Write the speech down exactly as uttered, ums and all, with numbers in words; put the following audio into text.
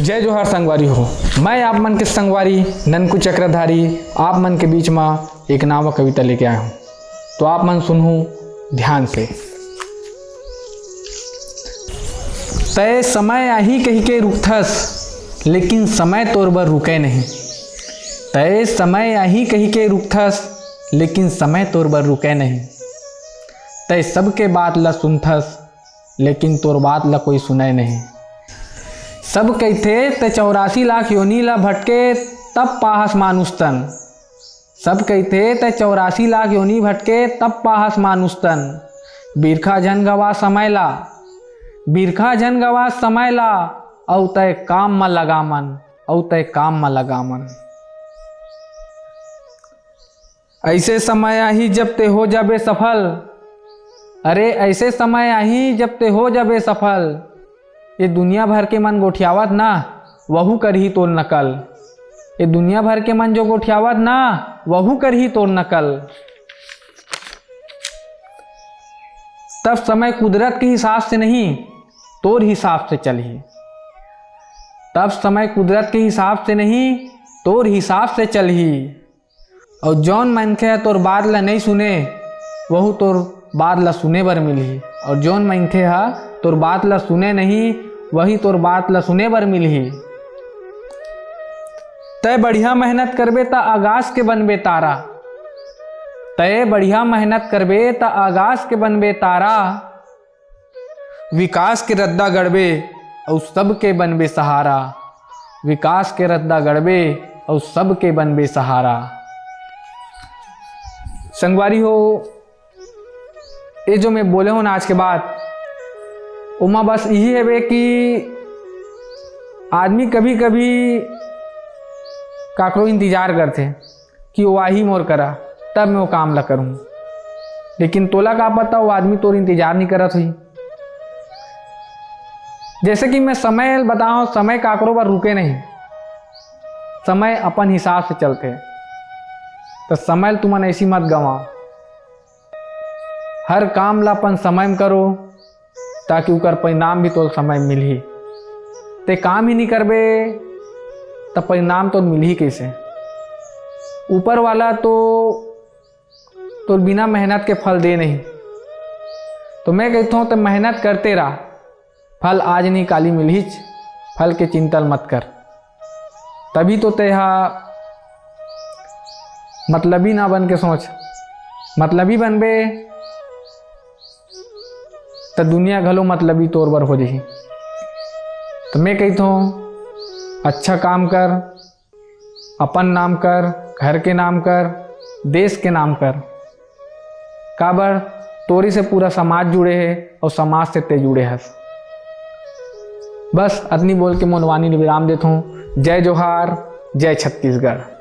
जय जोहार संगवारी हो, मैं आप मन के संगवारी ननकू चक्रधारी आप मन के बीच म एक नवा कविता लेके आया हूँ। तो आप मन सुनहू ध्यान से। तय समय आही कहिके रुकथस, लेकिन समय तोर बर रुके नहीं। तय समय आही कहिके रुकथस, लेकिन समय तोर बर रुके नहीं। तय सबके बात ला सुनथस, लेकिन तोर बात ला कोई सुने नहीं। सब कहिथे तय चौरासी लाख योनि ला भटके तब पाहस मानुष तन। सब कहिथे तय चौरासी लाख योनि भटके तब पाहस मानुष तन। बिरखा झन गवा समय ला, बिरखा झन गवा समय ला, अउ तय काम म लगा मन, अउ तय काम म लगा मन। ऐसे समय आही जब ते हो जाबे सफल। अरे ऐसे समय आही जब ते हो जाबे सफल। ये दुनिया भर के मन गोठियावत ना, वहू करही तोर नकल। ये दुनिया भर के मन जो गोठियावत ना, वहू करही तोर नकल। तब समय कुदरत के हिसाब से नहीं, तोर हिसाब से चलही। तब समय कुदरत के हिसाब से नहीं, तोर हिसाब से चलही। अउ जौन मनखे ह तोर बात ल नइ सुने, वहू तोर बात ल सुने बर मिलही। अउ जौन मनखे ह तोर बात ल सुने नहीं, वही तोर बात ल सुने बर मिलही। तय बढ़िया मेहनत करबे त आकाश के बनबे तारा। तय बढ़िया मेहनत करबे त आकाश के बनबे तारा। विकास के रद्दा गड़बे अउ सबके बनबे सहारा। विकास के रद्दा गड़बे अउ सबके बनबे सहारा। संगवारी हो, ये जो मैं बोले हूँ ना आज के बाद, ओमा बस यही हवे कि आदमी कभी-कभी काकरो इंतजार करथे कि वो आही मोर करा, तब मैं वो काम ला करूँ। लेकिन तोला का पता, वो आदमी तोर इंतजार नहीं करत होही। जैसे कि मैं समय बताऊँ, समय काकरो बर रुके नहीं, समय अपन हिसाब से चलथे। तो समय ल तुमन ऐसी मत गंवाओ। हर काम ला अपन समय में करो, ताकि उकर परिणाम भी तोर समय में मिलही। ते काम ही नहीं करबे, त परिणाम तोर मिलही कैसे? ऊपर वाला तो तोर बिना मेहनत के फल दे नहीं। तो मैं कहता हूँ, ते मेहनत करते रह, फल आज नहीं काली मिलहीच। फल के चिंता ल मत कर। तभी तो तेहा मतलबी ना बन के सोच, मतलबी बनबे त दुनिया घलो मतलबी तोर बर हो जही। तो मैं कहता हूँ, अच्छा काम कर, अपन नाम कर, घर के नाम कर, देश के नाम कर। काबर तोरी से पूरा समाज जुड़े हे अउ समाज से ते जुड़े हस। बस अतनी बोल के मोर वाणी ल विराम देत हूँ। जय जोहार, जय छत्तीसगढ़।